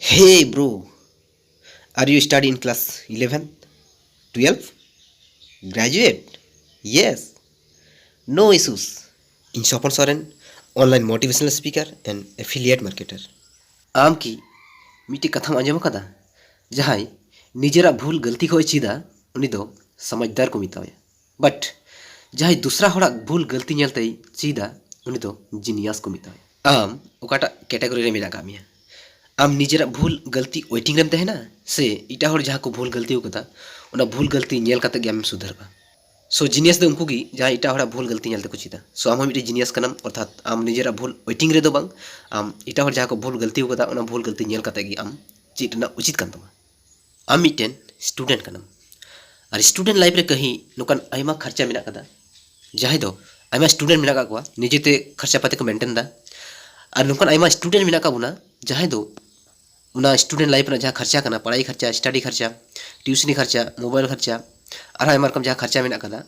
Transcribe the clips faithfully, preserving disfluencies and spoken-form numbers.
Hey bro, are you study in class eleven, twelve, graduate? Yes, no issues. ᱤᱧ ᱥᱚᱯᱚᱱ Soren, online motivational speaker and affiliate marketer. ᱟᱢ ᱠᱤ ᱢᱤᱫᱴᱮᱡ ᱠᱟᱛᱷᱟᱢ ᱟᱸᱡᱚᱢ ᱟᱠᱟᱫᱟ? ᱡᱟᱦᱟᱸᱭ ᱱᱤᱡᱮᱨᱟᱜ ᱵᱷᱩᱞ ᱜᱟᱹᱞᱛᱤ ᱠᱷᱚᱱ ᱮ ᱪᱮᱫᱟ, ᱩᱱᱤ ᱫᱚ ᱥᱚᱢᱟᱡᱽᱫᱟᱨ ᱠᱚ ᱢᱮᱛᱟᱣᱟᱭᱟ᱾ ᱵᱟᱴ ᱡᱟᱦᱟᱸᱭ ᱫᱩᱥᱨᱟ ᱦᱚᱲᱟᱜ ᱵᱷᱩᱞ ᱜᱟᱹᱞᱛᱤ ᱧᱮᱞᱛᱮᱭ ᱪᱮᱫᱟ, ᱩᱱᱤ ᱫᱚ ᱡᱤᱱᱤᱭᱟᱥ ᱠᱚ ᱢᱮᱛᱟᱣᱟᱭᱟ᱾ ᱟᱢ ᱚᱠᱟᱴᱟᱜ ᱠᱮᱴᱟᱜᱚᱨᱤ ᱨᱮ ᱢᱮᱱᱟᱜ ᱟᱠᱟᱫ ᱢᱮᱭᱟ? ᱟᱢ ᱱᱤᱡᱮᱨᱟᱜ ᱵᱷᱩᱞ ᱜᱟᱹᱞᱛᱤ ᱳᱭᱮᱴᱤᱝ ᱨᱮᱢ ᱛᱟᱦᱮᱱᱟ, ᱥᱮ ᱮᱴᱟᱜ ᱦᱚᱲ ᱡᱟᱦᱟᱸ ᱠᱚ ᱵᱷᱩᱞ ᱜᱟᱹᱞᱛᱤ ᱟᱠᱟᱫᱟ, ᱚᱱᱟ ᱵᱷᱩᱞ ᱜᱟᱹᱞᱛᱤ ᱧᱮᱞ ᱠᱟᱛᱮ ᱜᱮ ᱟᱢᱮᱢ ᱥᱩᱫᱷᱟᱹᱨᱚᱜᱼᱟ? ᱥᱳ ᱡᱤᱱᱤᱭᱟᱥ ᱫᱚ ᱩᱱᱠᱩ ᱜᱮ ᱡᱟᱦᱟᱸᱭ ᱮᱴᱟᱜ ᱦᱚᱲᱟᱜ ᱵᱷᱩᱞ ᱜᱟᱹᱞᱛᱤ ᱧᱮᱞ ᱛᱮᱠᱚ ᱪᱮᱫᱟ᱾ ᱥᱳ ᱟᱢ ᱦᱚᱸ ᱢᱤᱫᱴᱮᱱ ᱡᱤᱱᱤᱭᱟᱥ ᱠᱟᱱᱟᱢ, ᱚᱨᱛᱷᱟᱛ ᱟᱢ ᱱᱤᱡᱮᱨᱟᱜ ᱵᱷᱩᱞ ᱳᱭᱮᱴᱤᱝ ᱨᱮᱫᱚ ᱵᱟᱝ, ᱟᱢ ᱮᱴᱟᱜ ᱦᱚᱲ ᱡᱟᱦᱟᱸ ᱠᱚ ᱵᱷᱩᱞ ᱜᱟᱹᱞᱛᱤ ᱟᱠᱟᱫᱟ, ᱚᱱᱟ ᱵᱷᱩᱞ ᱜᱟᱹᱞᱛᱤ ᱧᱮᱞ ᱠᱟᱛᱮ ᱜᱮ ᱟᱢ ᱪᱮᱫ ᱨᱮᱱᱟᱜ ᱩᱪᱤᱛ ᱠᱟᱱ ᱛᱟᱢᱟ᱾ ᱟᱢ ᱢᱤᱫᱴᱮᱱ ᱥᱴᱩᱰᱮᱱᱴ ᱠᱟᱱᱟᱢ, ᱟᱨ ᱥᱴᱩᱰᱮᱱᱴ ᱞᱟᱭᱤᱯᱷ ᱨᱮ ᱠᱟᱹᱦᱤ ᱱᱚᱝᱠᱟᱱ ᱟᱭᱢᱟ ᱠᱷᱚᱨᱪᱟ ᱢᱮᱱᱟᱜ ᱟᱠᱟᱫᱟ, ᱡᱟᱦᱟᱸᱭ ᱫᱚ ᱟᱭᱢᱟ ᱥᱴᱩᱰᱮᱱᱴ ᱢᱮᱱᱟᱜ ᱟᱠᱟᱫ ᱠᱚᱣᱟ, ᱱᱤᱡᱮᱛᱮ ᱠᱷᱚᱨᱪᱟ ᱯᱟᱛᱮ ᱠᱚ ᱢᱮᱱᱴᱮᱱ ᱮᱫᱟ᱾ ᱟᱨ ᱱᱚᱝᱠᱟᱱ ᱟᱭᱢᱟ ᱥᱴᱩᱰᱮᱱᱴ ᱢᱮᱱᱟᱜ ᱟᱠᱟᱫ ᱵᱚᱱᱟ, ᱡᱟᱦᱟᱸᱭ ᱫᱚ ᱚᱱᱟ ᱥᱴᱩᱰᱮᱱᱴ ᱞᱟᱭᱤᱯᱷ ᱨᱮᱱᱟᱜ ᱡᱟᱦᱟᱸ ᱠᱷᱚᱨᱪᱟ ᱠᱟᱱᱟ, ᱯᱟᱲᱦᱟᱭ ᱠᱷᱚᱨᱪᱟ, ᱥᱴᱟᱰᱤ ᱠᱷᱚᱨᱪᱟ, ᱴᱤᱭᱩᱥᱚᱱᱤ ᱠᱷᱚᱨᱪᱟ, ᱢᱳᱵᱟᱭᱤᱞ ᱠᱷᱚᱨᱪᱟ, ᱟᱨᱦᱚᱸ ᱟᱭᱢᱟ ᱨᱚᱠᱚᱢ ᱡᱟᱦᱟᱸ ᱠᱷᱚᱨᱪᱟ ᱢᱮᱱᱟᱜ ᱟᱠᱟᱫᱟ,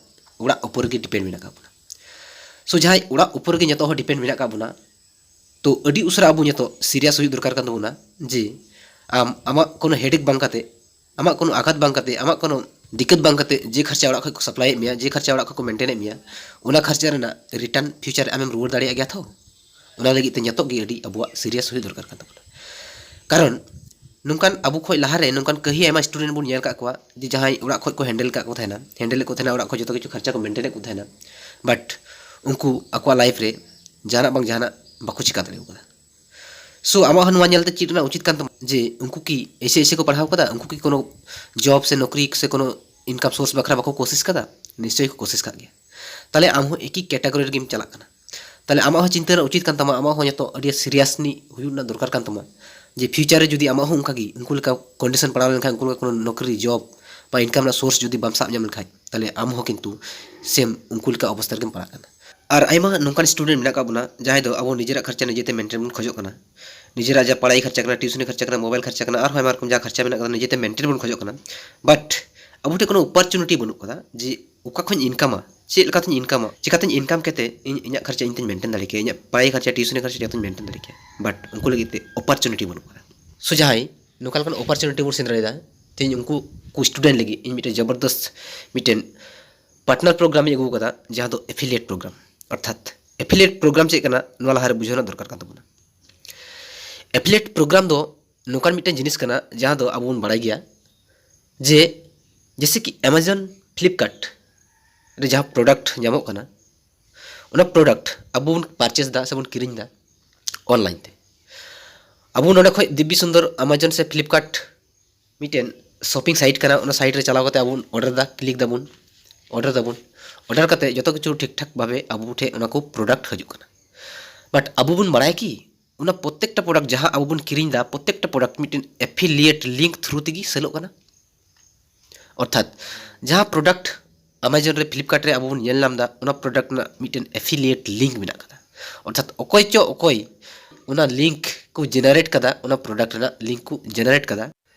ᱚᱲᱟᱜ ᱩᱯᱚᱨ ᱨᱮᱜᱮ ᱰᱤᱯᱮᱱᱰ ᱢᱮᱱᱟᱜ ᱟᱠᱟᱫ ᱵᱚᱱᱟ᱾ ᱥᱳ ᱡᱟᱦᱟᱸᱭ ᱚᱲᱟᱜ ᱩᱯᱚᱨ ᱨᱮᱜᱮ ᱡᱚᱛᱚ ᱦᱚᱲ ᱰᱤᱯᱮᱱᱰ ᱢᱮᱱᱟᱜ ᱟᱠᱟᱫ ᱵᱚᱱᱟ, ᱛᱚ ᱟᱹᱰᱤ ᱩᱥᱟᱹᱨᱟ ᱟᱵᱚ ᱱᱤᱛᱚᱜ ᱥᱤᱨᱤᱭᱟᱥ ᱦᱩᱭᱩᱜ ᱫᱚᱨᱠᱟᱨ ᱠᱟᱱ ᱛᱟᱵᱚᱱᱟ, ᱡᱮ ᱟᱢ ᱟᱢᱟᱜ ᱠᱳᱱᱳ ᱦᱮᱰᱮᱠ ᱵᱟᱝ ᱠᱟᱛᱮ, ᱟᱢᱟᱜ ᱠᱳᱱᱳ ᱟᱜᱷᱟᱛ ᱵᱟᱝ ᱠᱟᱛᱮ, ᱟᱢᱟᱜ ᱠᱳᱱᱳ ᱫᱤᱠᱠᱟᱛ ᱵᱟᱝ ᱠᱟᱛᱮ, ᱡᱮ ᱠᱷᱚᱨᱪᱟ ᱚᱲᱟᱜ ᱠᱷᱚᱱ ᱠᱚ ᱥᱟᱯᱞᱟᱭᱮᱫ ᱢᱮᱭᱟ, ᱡᱮ ᱠᱷᱚᱨᱪᱟ ᱚᱲᱟᱜ ᱠᱷᱚᱱ ᱠᱚ ᱢᱮᱱᱴᱮᱱᱮᱫ ᱢᱮᱭᱟ, ᱚᱱᱟ ᱠᱷᱚᱨᱪᱟ ᱨᱮᱱᱟᱜ ᱨᱤᱴᱟᱨᱱ ᱯᱷᱤᱭᱩᱪᱟᱨ ᱨᱮ ᱟᱢᱮᱢ ᱨᱩᱣᱟᱹᱲ ᱫᱟᱲᱮᱭᱟᱜ ᱜᱮᱭᱟ ᱛᱚ? ᱚᱱᱟ ᱞᱟᱹᱜᱤᱫ ᱛᱮ ᱱᱤᱛᱚᱜ ᱜᱮ ᱟᱹᱰᱤ ᱟᱵᱚᱣᱟᱜ ᱥᱤᱨᱤᱭᱟᱥ ᱦᱩᱭᱩᱜ ᱫᱚᱨᱠᱟᱨ ᱠᱟᱱ ᱛᱟᱵᱚᱱᱟ᱾ ᱠᱟᱨᱚᱱ ᱱᱚᱝᱠᱟᱱ ᱟᱵᱚ ᱠᱷᱚᱱ ᱞᱟᱦᱟᱨᱮ ᱱᱚᱝᱠᱟᱱ ᱠᱟᱹᱦᱤ ᱟᱭᱢᱟ ᱥᱴᱩᱰᱮᱱᱴ ᱵᱚᱱ ᱧᱮᱞ ᱟᱠᱟᱫ ᱠᱚᱣᱟ, ᱡᱮ ᱡᱟᱦᱟᱸᱭ ᱚᱲᱟᱜ ᱠᱷᱚᱱ ᱠᱚ ᱦᱮᱱᱰᱮᱞ ᱟᱠᱟᱫ ᱠᱚ ᱛᱟᱦᱮᱱᱟ, ᱦᱮᱱᱰᱮᱞᱮᱫ ᱠᱚ ᱛᱟᱦᱮᱱᱟ, ᱚᱲᱟᱜ ᱠᱷᱚᱱ ᱡᱚᱛᱚ ᱠᱤᱪᱷᱩ ᱠᱷᱚᱨᱪᱟ ᱠᱚ ᱢᱮᱱᱴᱮᱱᱮᱫ ᱠᱚ ᱛᱟᱦᱮᱱᱟ, ᱵᱟᱴ ᱩᱱᱠᱩ ᱟᱠᱚᱣᱟᱜ ᱞᱟᱭᱤᱯᱷ ᱨᱮ ᱡᱟᱦᱟᱱᱟᱜ ᱵᱟᱝ ᱡᱟᱦᱟᱱᱟᱜ ᱵᱟᱠᱚ ᱪᱤᱠᱟ ᱫᱟᱲᱮ ᱟᱠᱟᱫᱟ᱾ ᱥᱳ ᱟᱢᱟᱜ ᱦᱚᱸ ᱱᱚᱣᱟ ᱧᱮᱞᱛᱮ ᱪᱮᱫ ᱨᱮᱱᱟᱜ ᱩᱪᱤᱛ ᱠᱟᱱ ᱛᱟᱢᱟ, ᱡᱮ ᱩᱱᱠᱩ ᱠᱤ ᱮᱭᱥᱮ ᱮᱭᱥᱮ ᱠᱚ ᱯᱟᱲᱦᱟᱣ ᱠᱟᱫᱟ, ᱩᱱᱠᱩ ᱠᱤ ᱠᱳᱱᱳ ᱡᱚᱵ ᱥᱮ ᱱᱚᱠᱨᱤ ᱥᱮ ᱠᱳᱱᱳ ᱤᱱᱠᱟᱢ ᱥᱳᱨᱥ ᱵᱟᱠᱷᱨᱟ ᱵᱟᱠᱚ ᱠᱳᱥᱤᱥ ᱠᱟᱫᱟ? ᱱᱤᱥᱪᱚᱭ ᱠᱚ ᱠᱳᱥᱤᱥ ᱠᱟᱜ ᱜᱮᱭᱟ᱾ ᱛᱟᱦᱞᱮ ᱟᱢ ᱦᱚᱸ ᱮᱠᱤ ᱠᱮᱴᱟᱜᱚᱨᱤ ᱨᱮᱜᱮᱢ ᱪᱟᱞᱟᱜ ᱠᱟᱱᱟ᱾ ᱛᱟᱦᱞᱮ ᱟᱢᱟᱜ ᱦᱚᱸ ᱪᱤᱱᱛᱟᱹ ᱨᱮᱱᱟᱜ ᱩᱪᱤᱛ ᱠᱟᱱ ᱛᱟᱢᱟ, ᱟᱢᱟᱜ ᱦᱚᱸ ᱱᱤᱛᱚᱜ ᱟᱹᱰᱤ ᱥᱤᱨᱤᱭᱟᱥ ᱦᱩᱭᱩᱜ ᱨᱮᱱᱟᱜ ᱫᱚᱨᱠᱟᱨ ᱠᱟᱱ ᱛᱟᱢᱟ, ᱡᱮ ᱯᱷᱤᱭᱩᱪᱟᱨ ᱨᱮ ᱡᱩᱫᱤ ᱟᱢᱟᱜ ᱦᱚᱸ ᱚᱱᱠᱟ ᱜᱮ ᱩᱱᱠᱩ ᱞᱮᱠᱟ ᱠᱚᱱᱰᱤᱥᱚᱱ ᱯᱟᱲᱟᱣ ᱞᱮᱱᱠᱷᱟᱱ, ᱩᱱᱠᱩ ᱞᱮᱠᱟ ᱠᱳᱱᱳ ᱱᱚᱠᱨᱤ, ᱡᱚᱵ ᱵᱟ ᱤᱱᱠᱟᱢ ᱨᱮᱱᱟᱜ ᱥᱳᱨᱥ ᱡᱩᱫᱤ ᱵᱟᱢ ᱥᱟᱵ ᱧᱟᱢ ᱞᱮᱠᱷᱟᱡ, ᱛᱟᱦᱞᱮ ᱟᱢ ᱦᱚᱸ ᱠᱤᱱᱛᱩ ᱥᱮᱢ ᱩᱱᱠᱩ ᱞᱮᱠᱟ ᱚᱵᱚᱥᱛᱟ ᱨᱮᱜᱮᱢ ᱯᱟᱲᱟᱜ ᱠᱟᱱᱟ᱾ ᱟᱨ ᱟᱭᱢᱟ ᱱᱚᱝᱠᱟᱱ ᱥᱴᱩᱰᱮᱱᱴ ᱢᱮᱱᱟᱜ ᱟᱠᱟᱫ ᱵᱚᱱᱟ, ᱡᱟᱦᱟᱸᱭ ᱫᱚ ᱟᱵᱚ ᱱᱤᱡᱮᱨᱟᱜ ᱠᱷᱚᱨᱪᱟ ᱱᱤᱡᱮᱛᱮ ᱢᱮᱱᱴᱮᱱ ᱵᱚᱱ ᱠᱷᱚᱡᱚᱜ ᱠᱟᱱᱟ, ᱱᱤᱡᱮᱨᱟᱜ ᱡᱟ ᱯᱟᱲᱦᱟᱭ ᱠᱷᱚᱨᱪᱟ ᱠᱟᱱᱟ, ᱴᱤᱭᱩᱥᱚᱱᱤ ᱠᱷᱚᱨᱪᱟ ᱠᱟᱱᱟ, ᱢᱳᱵᱟᱭᱤᱞ ᱠᱷᱚᱨᱪᱟ ᱠᱟᱱᱟ, ᱟᱨᱦᱚᱸ ᱟᱭᱢᱟ ᱨᱚᱠᱚᱢ ᱡᱟ ᱠᱷᱚᱨᱪᱟ ᱢᱮᱱᱟᱜ ᱟᱠᱟᱫᱟ, ᱱᱤᱡᱮᱛᱮ ᱢᱮᱱᱴᱮᱱ ᱵᱚᱱ ᱠᱷᱚᱡᱚᱜ ᱠᱟᱱᱟ᱾ ᱵᱟᱴ ᱟᱵᱚ ᱴᱷᱮᱱ ᱠᱳᱱᱳ ᱚᱯᱚᱨᱪᱩᱱᱤᱴᱤ ᱵᱟᱹᱱᱩᱜ ᱟᱠᱟᱫᱟ, ᱡᱮ ᱚᱠᱟ ᱠᱷᱚᱱ ᱤᱧ ᱤᱱᱠᱟᱢᱟ, ᱪᱮᱫ ᱞᱮᱠᱟᱛᱤᱧ ᱤᱱᱠᱟᱢᱟ, ᱪᱮᱠᱟᱛᱤᱧ ᱤᱱᱠᱟᱢ ᱠᱟᱛᱮ ᱤᱧ ᱤᱧᱟᱹᱜ ᱠᱷᱚᱨᱪᱟ ᱤᱧ ᱛᱤᱧ ᱢᱮᱱᱴᱮᱱ ᱫᱟᱲᱮ ᱠᱮᱭᱟ, ᱤᱧᱟᱹᱜ ᱯᱟᱲᱦᱟᱭ ᱠᱷᱚᱨᱪᱟ, ᱴᱤᱭᱩᱥᱚᱱᱤ ᱠᱷᱚᱨᱪᱟ ᱡᱚᱛᱚᱧ ᱢᱮᱱᱴᱮᱱ ᱫᱟᱲᱮ ᱠᱮᱭᱟ᱾ ᱵᱟᱴ ᱩᱱᱠᱩ ᱞᱟᱹᱜᱤᱫ ᱛᱮ ᱚᱯᱚᱨᱪᱩᱱᱤᱴᱤ ᱵᱟᱹᱱᱩᱜ ᱟᱠᱟᱫᱟ᱾ So ᱡᱟᱦᱟᱸᱭ ᱱᱚᱝᱠᱟ ᱞᱮᱠᱟᱱ ᱚᱯᱚᱨᱪᱩᱱᱤᱴᱤ ᱵᱚᱱ ᱥᱮᱸᱫᱽᱨᱟᱭᱮᱫᱟ, ᱛᱮᱦᱮᱧ ᱩᱱᱠᱩ ᱠᱚ ᱥᱴᱩᱰᱮᱱᱴ ᱞᱟᱹᱜᱤᱫ ᱤᱧ ᱢᱤᱫᱴᱮᱱ ᱡᱚᱵᱚᱨᱫᱚᱥᱛ ᱢᱤᱫᱴᱮᱱ ᱯᱟᱨᱴᱱᱟᱨ ᱯᱨᱳᱜᱨᱟᱢ ᱤᱧ ᱟᱹᱜᱩ ᱟᱠᱟᱫᱟ, ᱡᱟᱦᱟᱸ ᱫᱚ ᱮᱯᱷᱤᱞᱤᱭᱮᱴ ᱯᱨᱳᱜᱨᱟᱢ᱾ ᱚᱨᱛᱷᱟᱛ ᱮᱯᱷᱤᱞᱤᱭᱮᱴ ᱯᱨᱳᱜᱨᱟᱢ ᱪᱮᱫ ᱠᱟᱱᱟ, ᱱᱚᱣᱟ ᱞᱟᱦᱟᱨᱮ ᱵᱩᱡᱷᱟᱹᱣ ᱨᱮᱱᱟᱜ ᱫᱚᱨᱠᱟᱨ ᱠᱟᱱ ᱛᱟᱵᱚᱱᱟ᱾ ᱮᱯᱷᱤᱞᱤᱭᱮᱴ ᱯᱨᱳᱜᱨᱟᱢ ᱫᱚ ᱱᱚᱝᱠᱟᱱ ᱢᱤᱫᱴᱮᱱ ᱡᱤᱱᱤᱥ ᱠᱟᱱᱟ, ᱡᱟᱦᱟᱸ ᱫᱚ ᱟᱵᱚ ᱵᱚᱱ ᱵᱟᱲᱟᱭ ᱜᱮᱭᱟ ᱡᱮ ᱡᱮᱭᱥᱮ ᱠᱤ ᱮᱢᱟᱡᱚᱱ, ᱯᱷᱞᱤᱯᱠᱟᱨᱴ ᱨᱮ ᱡᱟᱦᱟᱸ ᱯᱨᱚᱰᱟᱠᱴ ᱧᱟᱢᱚᱜ ᱠᱟᱱᱟ, ᱚᱱᱟ ᱯᱨᱚᱰᱟᱠᱴ ᱟᱵᱚ ᱵᱚᱱ ᱯᱟᱨᱪᱮᱥ ᱮᱫᱟ ᱥᱮᱵᱚᱱ ᱠᱤᱨᱤᱧ ᱮᱫᱟ ᱚᱱᱞᱟᱭᱤᱱ ᱛᱮ᱾ ᱟᱵᱚ ᱱᱚᱰᱮ ᱠᱷᱚᱡ ᱫᱤᱵᱽᱵᱤ ᱥᱩᱱᱫᱚᱨ ᱮᱢᱟᱡᱚᱱ ᱥᱮ ᱯᱷᱞᱤᱯᱠᱟᱨᱴ ᱢᱤᱫᱴᱮᱱ ᱥᱚᱯᱤᱝ ᱥᱟᱭᱤᱴ ᱠᱟᱱᱟ, ᱚᱱᱟ ᱥᱟᱭᱤᱴ ᱨᱮ ᱪᱟᱞᱟᱣ ᱠᱟᱛᱮ ᱟᱵᱚ ᱵᱚᱱ ᱚᱰᱟᱨ ᱮᱫᱟ, ᱠᱞᱤᱠ ᱫᱟᱵᱚᱱ, ᱚᱰᱟᱨ ᱫᱟᱵᱚᱱ᱾ ᱚᱰᱟᱨ ᱠᱟᱛᱮ ᱡᱚᱛᱚ ᱠᱤᱪᱷᱩ ᱴᱷᱤᱠ ᱴᱷᱟᱠ ᱵᱷᱟᱵᱮ ᱟᱵᱚ ᱴᱷᱮᱱ ᱚᱱᱟ ᱠᱚ ᱯᱨᱚᱰᱟᱠᱴ ᱦᱤᱡᱩᱜ ᱠᱟᱱᱟ᱾ ᱵᱟᱴ ᱟᱵᱚ ᱵᱚᱱ ᱵᱟᱲᱟᱭᱟ ᱠᱤ ᱚᱱᱟ ᱯᱨᱚᱛᱮᱠᱴᱟ ᱯᱨᱚᱰᱟᱠᱴ ᱡᱟᱦᱟᱸ ᱟᱵᱚ ᱵᱚᱱ ᱠᱤᱨᱤᱧ ᱮᱫᱟ, ᱯᱨᱚᱛᱮᱠᱴᱟ ᱯᱨᱚᱰᱟᱠᱴ ᱢᱤᱫᱴᱮᱱ ᱮᱯᱷᱤᱞᱤᱭᱮᱴ ᱞᱤᱝᱠ ᱛᱷᱨᱩ ᱛᱮᱜᱮ ᱥᱮᱞᱚᱜ ᱠᱟᱱᱟ? ᱚᱨᱛᱷᱟᱛ ᱡᱟᱦᱟᱸ ᱯᱨᱚᱰᱟᱠᱴ ᱮᱢᱟᱡᱚᱱ ᱨᱮ, ᱯᱷᱞᱤᱯᱠᱟᱨᱴ ᱨᱮ ᱟᱵᱚ ᱵᱚᱱ ᱧᱮᱞ ᱧᱟᱢ ᱮᱫᱟ, ᱚᱱᱟ ᱯᱨᱚᱰᱟᱠᱴ ᱨᱮᱱᱟᱜ ᱢᱤᱫᱴᱮᱱ ᱮᱯᱷᱤᱞᱤᱭᱮᱴ ᱞᱤᱝᱠ ᱢᱮᱱᱟᱜ ᱠᱟᱫᱟ᱾ ᱚᱨᱛᱷᱟᱛ ᱚᱠᱚᱭ ᱪᱚ ᱚᱠᱚᱭ ᱚᱱᱟ ᱞᱤᱝᱠ ᱠᱚ ᱡᱮᱱᱟᱨᱮᱴ ᱠᱟᱫᱟ, ᱚᱱᱟ ᱯᱨᱚᱰᱟᱠᱴ ᱨᱮᱱᱟᱜ ᱞᱤᱝᱠ ᱠᱚ ᱡᱮᱱᱟᱨᱮᱴ ᱠᱟᱫᱟ,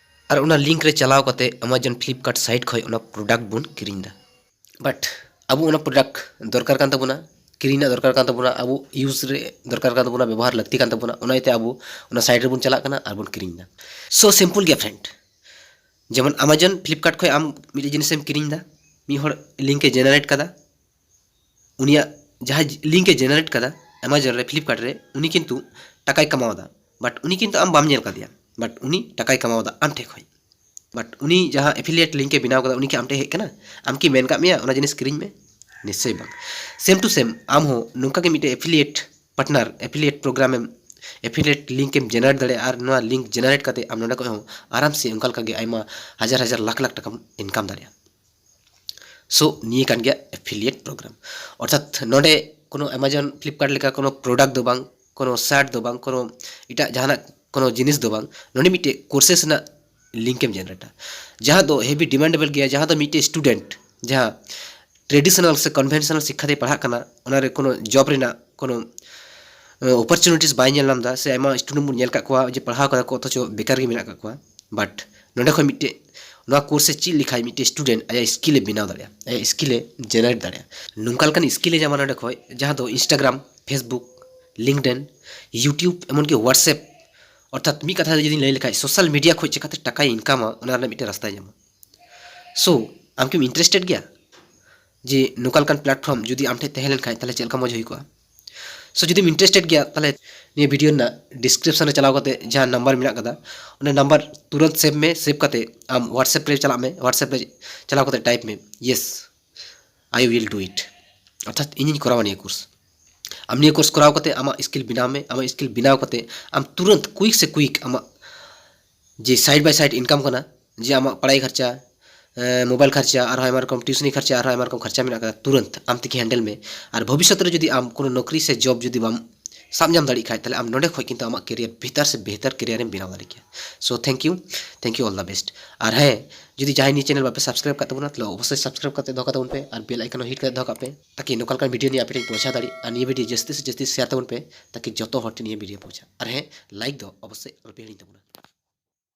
ᱟᱨ ᱚᱱᱟ ᱞᱤᱝᱠ ᱨᱮ ᱪᱟᱞᱟᱣ ᱠᱟᱛᱮ ᱮᱢᱟᱡᱚᱱ, ᱯᱷᱞᱤᱯᱠᱟᱨᱴ ᱥᱟᱭᱤᱴ ᱠᱷᱚᱡ ᱚᱱᱟ ᱯᱨᱚᱰᱟᱠᱴ ᱵᱚᱱ ᱠᱤᱨᱤᱧ ᱮᱫᱟ᱾ ᱵᱟᱴ ᱟᱵᱚ ᱚᱱᱟ ᱯᱨᱚᱰᱟᱠᱴ ᱫᱚᱨᱠᱟᱨ ᱠᱟᱱ ᱛᱟᱵᱚᱱᱟ, ᱠᱤᱨᱤᱧ ᱨᱮᱱᱟᱜ ᱫᱚᱨᱠᱟᱨ ᱠᱟᱱ ᱛᱟᱵᱚᱱᱟ, ᱟᱵᱚ ᱤᱭᱩᱡᱽ ᱨᱮ ᱫᱚᱨᱠᱟᱨ ᱠᱟᱱ ᱛᱟᱵᱚᱱᱟ, ᱵᱮᱵᱚᱦᱟᱨ ᱞᱟᱹᱠᱛᱤ ᱠᱟᱱ ᱛᱟᱵᱚᱱᱟ, ᱚᱱᱟ ᱤᱭᱟᱹᱛᱮ ᱟᱵᱚ ᱚᱱᱟ ᱥᱟᱭᱤᱴ ᱨᱮᱵᱚᱱ ᱪᱟᱞᱟᱜ ᱠᱟᱱᱟ ᱟᱨ ᱵᱚᱱ ᱠᱤᱨᱤᱧ ᱮᱫᱟ᱾ ᱥᱳ ᱥᱤᱢᱯᱚᱞ ᱜᱮᱭᱟ ᱯᱷᱨᱮᱱᱰ, ᱡᱮᱢᱚᱱ ᱮᱢᱟᱡᱚᱱ, ᱯᱷᱞᱤᱯᱠᱟᱨᱴ ᱠᱷᱚᱡ ᱟᱢ ᱢᱤᱫᱴᱮᱡ ᱡᱤᱱᱤᱥ ᱮᱢ ᱠᱤᱨᱤᱧ ᱮᱫᱟ, ᱢᱤᱫ ᱦᱚᱲ ᱞᱤᱝᱠ ᱮ ᱡᱮᱱᱟᱨᱮᱴ ᱠᱟᱫᱟ, ᱩᱱᱤᱭᱟᱜ ᱡᱟᱦᱟᱸ ᱞᱤᱝᱠ ᱮ ᱡᱮᱱᱟᱨᱮᱴ ᱠᱟᱫᱟ ᱮᱢᱟᱡᱚᱱ ᱨᱮ, ᱯᱷᱞᱤᱯᱠᱟᱨᱴ ᱨᱮ, ᱩᱱᱤ ᱠᱤᱱᱛᱩ ᱴᱟᱠᱟᱭ ᱠᱟᱢᱟᱣ ᱮᱫᱟ, ᱵᱟᱴ ᱩᱱᱤ ᱠᱤᱱᱛᱩ ᱟᱢ ᱵᱟᱢ ᱧᱮᱞ ᱠᱟᱫᱮᱭᱟ, ᱵᱟᱴ ᱩᱱᱤ ᱴᱟᱠᱟᱭ ᱠᱟᱢᱟᱣ ᱮᱫᱟ ᱟᱢ ᱴᱷᱮᱡ ᱠᱷᱚᱡ᱾ ᱵᱟᱴ ᱩᱱᱤ ᱡᱟᱦᱟᱸ ᱮᱯᱷᱤᱞᱤᱭᱮᱴ ᱞᱤᱝᱠ ᱮ ᱵᱮᱱᱟᱣ ᱠᱟᱫᱟ, ᱩᱱᱤ ᱠᱤ ᱟᱢ ᱴᱷᱮᱡ ᱦᱮᱡ ᱠᱟᱱᱟ? ᱟᱢ ᱠᱤ ᱢᱮᱱ ᱠᱟᱜ ᱢᱮᱭᱟ ᱚᱱᱟ ᱡᱤᱱᱤᱥ ᱠᱤᱨᱤᱧ ᱢᱮ? ᱱᱤᱥᱪᱚᱭ ᱵᱟᱝ᱾ ᱥᱮᱢ ᱴᱩ ᱥᱮᱢ ᱟᱢ ᱦᱚᱸ ᱱᱚᱝᱠᱟ ᱜᱮ ᱢᱤᱫᱴᱮᱡ ᱮᱯᱷᱤᱞᱤᱭᱮᱴ ᱯᱟᱨᱴᱱᱟᱨ, ᱮᱯᱷᱤᱞᱤᱭᱮᱴ ᱯᱨᱳᱜᱨᱟᱢ ᱮᱢ, ᱮᱯᱷᱤᱞᱤᱭᱮᱴ ᱞᱤᱝᱠ ᱮᱢ ᱡᱮᱱᱟᱨᱮᱴ ᱫᱟᱲᱮᱭᱟᱜᱼᱟ, ᱟᱨ ᱱᱚᱣᱟ ᱞᱤᱝᱠ ᱡᱮᱱᱟᱨᱮᱴ ᱠᱟᱛᱮ ᱟᱢ ᱱᱚᱰᱮ ᱠᱷᱚᱡ ᱦᱚᱸ ᱟᱨᱟᱢ ᱥᱮ ᱚᱱᱠᱟ ᱞᱮᱠᱟ ᱜᱮ ᱟᱭᱢᱟ ᱦᱟᱡᱟᱨ ᱦᱟᱡᱟᱨ ᱞᱟᱠᱷ ᱞᱟᱠᱷ ᱴᱟᱠᱟᱢ ᱤᱱᱠᱟᱢ ᱫᱟᱲᱮᱭᱟᱜᱼᱟ᱾ ᱥᱳ ᱱᱤᱭᱟᱹ ᱠᱟᱱ ᱜᱮᱭᱟ ᱮᱯᱷᱤᱞᱤᱭᱮᱴ ᱯᱨᱳᱜᱨᱟᱢ᱾ ᱚᱨᱛᱷᱟᱛ ᱱᱚᱰᱮ ᱠᱳᱱᱳ ᱮᱢᱟᱡᱚᱱ, ᱯᱷᱞᱤᱯᱠᱟᱨᱴ ᱞᱮᱠᱟ ᱠᱳᱱᱳ ᱯᱨᱚᱰᱟᱠᱴ ᱫᱚ ᱵᱟᱝ, ᱠᱳᱱᱳ ᱥᱟᱨᱴ ᱫᱚ ᱵᱟᱝ, ᱠᱳᱱᱳ ᱮᱴᱟᱜ ᱡᱟᱦᱟᱱᱟᱜ ᱠᱳᱱᱳ ᱡᱤᱱᱤᱥ ᱫᱚ ᱵᱟᱝ, ᱱᱚᱰᱮ ᱢᱤᱫᱴᱮᱡ ᱠᱳᱨᱥᱮᱥ ᱨᱮᱱᱟᱜ ᱞᱤᱝᱠ ᱮᱢ ᱡᱮᱱᱟᱨᱮᱴᱟ, ᱡᱟᱦᱟᱸ ᱫᱚ ᱦᱮᱵᱤ ᱰᱤᱢᱟᱱᱰᱮᱵᱚᱞ ᱜᱮᱭᱟ, ᱡᱟᱦᱟᱸ ᱫᱚ ᱢᱤᱫᱴᱮᱡ ᱥᱴᱩᱰᱮᱱᱴ ᱡᱟᱦᱟᱸ ᱴᱨᱮᱰᱤᱥᱚᱱᱟᱞ ᱥᱮ ᱠᱚᱱᱵᱷᱮᱱᱥᱚᱱᱟᱞ ᱥᱤᱠᱠᱷᱟ ᱛᱮᱭ ᱯᱟᱲᱦᱟᱜ ᱠᱟᱱᱟ, ᱚᱱᱟᱨᱮ ᱠᱳᱱᱳ ᱡᱚᱵ ᱨᱮᱱᱟᱜ ᱠᱳᱱᱳ ᱚᱯᱚᱨᱪᱩᱱᱤᱴᱤᱥ ᱵᱟᱭ ᱧᱮᱞ ᱧᱟᱢ ᱮᱫᱟ, ᱥᱮ ᱟᱭᱢᱟ ᱥᱴᱩᱰᱮᱱᱴ ᱵᱚᱱ ᱧᱮᱞ ᱠᱟᱜ ᱠᱚᱣᱟ ᱡᱮ ᱯᱟᱲᱦᱟᱣ ᱠᱟᱫᱟ ᱠᱚ ᱚᱛᱷᱚᱪᱚ ᱵᱮᱠᱟᱨ ᱜᱮ ᱢᱮᱱᱟᱜ ᱠᱟᱜ ᱠᱚᱣᱟ᱾ ᱵᱟᱴ ᱱᱚᱰᱮ ᱠᱷᱚᱱ ᱢᱤᱫᱴᱮᱡ ᱱᱚᱣᱟ ᱠᱳᱨᱥ ᱮ ᱪᱮᱫ ᱞᱮᱠᱷᱟᱡ ᱢᱤᱫᱴᱮᱡ ᱥᱴᱩᱰᱮᱱᱴ ᱟᱭᱟᱜ ᱥᱠᱤᱞ ᱮ ᱵᱮᱱᱟᱣ ᱫᱟᱲᱮᱭᱟᱜᱼᱟ, ᱟᱭᱟᱜ ᱥᱠᱤᱞ ᱮ ᱡᱮᱱᱟᱨᱮᱴ ᱫᱟᱲᱮᱭᱟᱜᱼᱟ᱾ ᱱᱚᱝᱠᱟ ᱞᱮᱠᱟᱱ ᱥᱠᱤᱞ ᱮ ᱧᱟᱢᱟ ᱱᱚᱰᱮ ᱠᱷᱚᱱ, ᱡᱟᱦᱟᱸ ᱫᱚ ᱤᱱᱥᱴᱟᱜᱨᱟᱢ, ᱯᱷᱮᱥᱵᱩᱠ, ᱞᱤᱝᱠᱰᱤᱱ, ᱭᱩᱴᱤᱭᱩᱵᱽ, ᱮᱢᱚᱱᱠᱤ ᱣᱟᱴᱥᱮᱯ, ᱚᱨᱛᱷᱟᱛ ᱢᱤᱫ ᱠᱟᱛᱷᱟ ᱛᱮ ᱡᱩᱫᱤᱧ ᱞᱟᱹᱭ ᱞᱮᱠᱷᱟᱡ, social media ᱠᱷᱚᱡ ᱪᱮᱠᱟᱛᱮ ᱴᱟᱠᱟᱭ ᱤᱱᱠᱟᱢᱟ, ᱚᱱᱟ ᱨᱮᱱᱟᱜ ᱢᱤᱫᱴᱮᱱ ᱨᱟᱥᱛᱟᱭ ᱧᱟᱢᱟ᱾ So, ᱟᱢ ᱠᱤᱢ interested ᱜᱮᱭᱟ ᱡᱮ ᱱᱚᱝᱠᱟ ᱞᱮᱠᱟᱱ platform ᱡᱩᱫᱤ ᱟᱢ ᱴᱷᱮᱡ ᱛᱟᱦᱮᱸ ᱞᱮᱱᱠᱷᱟᱡ, ᱛᱟᱦᱚᱞᱮ ᱪᱮᱫ ᱞᱮᱠᱟ ᱢᱚᱡᱽ ᱦᱩᱭ ᱠᱚᱜᱼᱟ? So, ᱡᱩᱫᱤᱢ interested ᱜᱮᱭᱟ, ᱛᱟᱦᱚᱞᱮ ᱱᱤᱭᱟᱹ video ᱨᱮᱱᱟᱜ description ᱨᱮ ᱪᱟᱞᱟᱣ ᱠᱟᱛᱮ ᱡᱟᱦᱟᱸ number ᱢᱮᱱᱟᱜ ᱠᱟᱫᱟ, ᱚᱱᱟ number ᱛᱩᱨᱟᱹᱛ save ᱢᱮ᱾ Save ᱠᱟᱛᱮ ᱟᱢ WhatsApp ᱨᱮ ᱪᱟᱞᱟᱜ ᱢᱮ, WhatsApp ᱨᱮ ᱪᱟᱞᱟᱣ ᱠᱟᱛᱮ type ᱢᱮ, "Yes, I will do it", ᱚᱨᱛᱷᱟᱛ ᱤᱧᱤᱧ ᱠᱚᱨᱟᱣᱟ ᱱᱤᱭᱟᱹ course᱾ ᱟᱢ ᱱᱤᱭᱟᱹ course ᱠᱚᱨᱟᱣ ᱠᱟᱛᱮ ᱟᱢᱟᱜ skill ᱵᱮᱱᱟᱣ ᱢᱮ᱾ ᱟᱢᱟᱜ skill ᱵᱮᱱᱟᱣ ᱠᱟᱛᱮ ᱟᱢ ᱛᱩᱨᱟᱹᱱᱛ quick ᱥᱮ quick ᱟᱢᱟᱜ ᱡᱮ side by side income ᱠᱟᱱᱟ, ᱡᱮ ᱟᱢᱟᱜ ᱯᱟᱲᱦᱟᱭ ᱠᱷᱚᱨᱪᱟ, ᱮ, mobile ᱠᱷᱚᱨᱪᱟ, ᱟᱨᱦᱚᱸ ᱟᱭᱢᱟ ᱨᱚᱠᱚᱢ tuition ᱠᱷᱚᱨᱪᱟ, ᱟᱨᱦᱚᱸ ᱟᱭᱢᱟ ᱨᱚᱠᱚᱢ ᱠᱷᱚᱨᱪᱟ ᱢᱮᱱᱟᱜ ᱠᱟᱫᱟ, ᱛᱩᱨᱟᱹᱱᱛ ᱟᱢ ᱛᱮᱜᱮ handle ᱢᱮ᱾ ᱟᱨ ᱵᱷᱚᱵᱤᱥᱥᱚᱛ ᱨᱮ ᱡᱩᱫᱤ ᱟᱢ ᱠᱳᱱᱳ ᱱᱚᱠᱨᱤ ᱥᱮ job ᱡᱩᱫᱤ ᱵᱟᱢ ᱥᱟᱵ ᱧᱟᱢ ᱫᱟᱲᱮᱭᱟᱜ ᱠᱷᱟᱡ, ᱛᱟᱦᱚᱞᱮ ᱟᱢ ᱱᱚᱰᱮ ᱠᱷᱚᱡ ᱠᱤᱱᱛᱩ ᱟᱢᱟᱜ career ᱵᱮᱦᱛᱟᱨ ᱥᱮ ᱵᱮᱦᱛᱟᱨ career ᱮᱢ ᱵᱮᱱᱟᱣ ᱫᱟᱲᱮ ᱠᱮᱭᱟ᱾ So thank you, thank you, all the best᱾ ᱟᱨ ᱦᱮᱸ, ᱡᱩᱫᱤ ᱡᱟᱦᱟᱸᱭ ᱱᱤᱭᱟᱹ channel ᱵᱟᱯᱮ subscribe ᱠᱟᱜ ᱛᱟᱵᱚᱱᱟ, ᱛᱟᱦᱚᱞᱮ ᱚᱵᱚᱥᱥᱳᱭ subscribe ᱠᱟᱛᱮ ᱫᱚᱦᱚ ᱠᱟᱛᱟᱵᱚᱱ ᱯᱮ ᱟᱨ bell icon ᱦᱚᱸ hit ᱠᱟᱛᱮ ᱫᱚᱦᱚ ᱠᱟᱜ ᱯᱮ, ᱛᱟᱠᱤ ᱱᱚᱝᱠᱟ ᱞᱮᱠᱟᱱ video ᱱᱤᱭᱟᱹ ᱟᱯᱮ ᱴᱷᱮᱱ ᱯᱚᱦᱪᱷᱟ ᱫᱟᱲᱮᱭᱟᱜ᱾ ᱟᱨ ᱱᱤᱭᱟᱹ video ᱡᱟᱹᱥᱛᱤ ᱥᱮ ᱡᱟᱹᱥᱛᱤ share ᱛᱟᱵᱚᱱ ᱯᱮ, ᱛᱟᱠᱤ ᱡᱚᱛᱚ ᱦᱚᱲ ᱴᱷᱮᱱ ᱱᱤᱭᱟᱹ video ᱯᱚᱦᱪᱷᱟ᱾ ᱟᱨ ᱦᱮᱸ, like ᱫᱚ ᱚᱵᱚᱥᱥᱳᱭ ᱟᱞᱚᱯᱮ ᱦᱤᱲᱤᱧ ᱛᱟᱵᱚᱱᱟ᱾